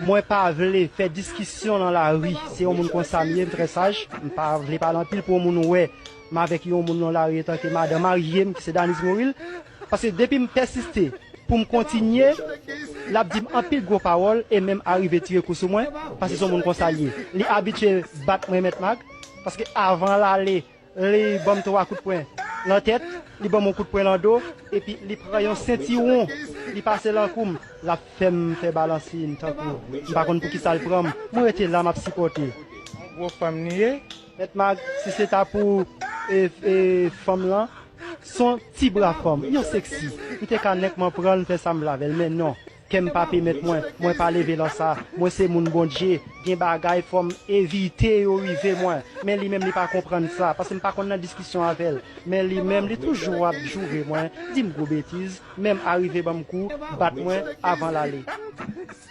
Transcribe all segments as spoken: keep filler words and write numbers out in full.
Mwen pa vle fè diskisyon nan lari. Se yon moun konsa m ye, m trè saj. M pa vle pale anpil pou yon moun wè m avèk yon moun nan lari etanke madan marye m, ki se Danise Moril. Paske depi m pèsiste pou m kontinye, l ap di m anpil gwo pawòl e menm arive tire kou sou mwen, paske se yon moun konsa l ye. Li abitye bat mwen, Mèt Mag, paske avan l ale, li ban m twa kout pwen nan tèt, li ban m yon kout pwen nan do, epi li pran yon sentiwon, li pase l nan kou m, l ap fè m fè balansin tankou m pa konn poukisa l pran m. Mwen rete la, m ap sipòte. Yon gwo fanm li ye. Mèt Mag, si se ta pou e, e, fanm lan, s on ti bra fanm, yon seksi. M te ka nèkman pran l, fè sa m vle avè l, men non. Kè m pa pèmèt mwen, mwen pa leve nan sa. Mwen se moun Bondye, gen bagay fò m evite yo rive mwen. Men li menm li pa konprann sa, paske m pa konn nan diskisyon avè l. Men li menm li toujou ap joure mwen, di m gwo betiz, menm arive ban m kou, bat mwen avan l ale.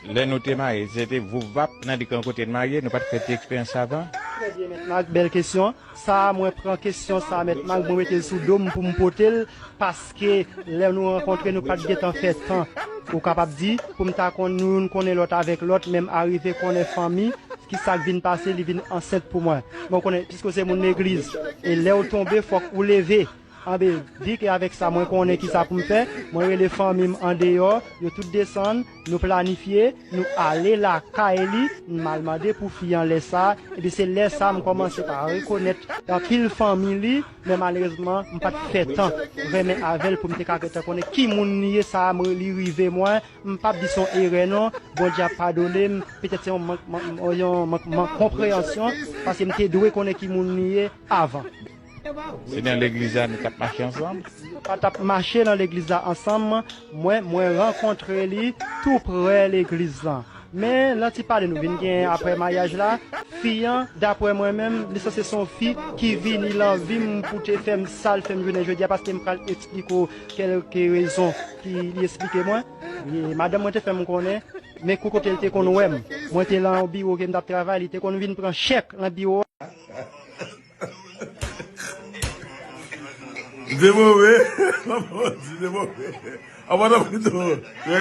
Lè nou te marye, se te vouvap nan di kan kote n marye, nou pa t fè ti eksperyans sa avan? Trè byen, Mèt Mag, bèl kesyon. Sa a, mwen pran kesyon sa a, Mèt Mag, mwen mete l sou do m pou m pote l, paske lè nou rankontre, nou pa t gentan fè tan, ou kapab di, pou m ta konn nou youn konnen lòt avèk lòt, men m arive konnen fanmi, ki sa k vin pase, li vin ansent pou mwen. Men w konnen, piske w se moun legliz, e lè w tonbe, fòk ou leve. Anben, di ke avèk sa, mwen konnen ki sa pou m fè, mwen rele fanmi m andeyò, yo tout desann, nou planifye, nou ale lakay li, m al mande pou fi an lè sa, epi se lè sa m kòmanse pa rekonèt anpil fanmi li, men malerezman, m pa t fè tan renmen avè l pou m te ka gentan konnen ki moun li ye, sa a, mwen, li rive mwen, m p ap di se yon erè non, Bondye ap padone m, petèt se yon mank, mank, yon mank, mank konpreyansyon, paske m te dwe konnen ki moun li ye avan. Se nan legliz la nou t ap mache ansanm? Nou pa t ap mache nan legliz la ansanm. Mwen, mwen rankontre li tou prè legliz lan. Men, nan ti pale nou vin gen apre maryaj la, fi an, daprè mwen menm, li sanse se yon fi ki vini lan vi m pou te fè m sa l fè m jounen jodi a, paske m pral eksplike w kèlke rezon ki li eksplike mwen. E madanm mwen te fè m konnen, men kou kote l te konn wè m. Mwen te lan yon biwo ke m t ap travay, li te konn vin pran chèk lan biwo a. Li te move. Papa di li te move. Apa nan pito.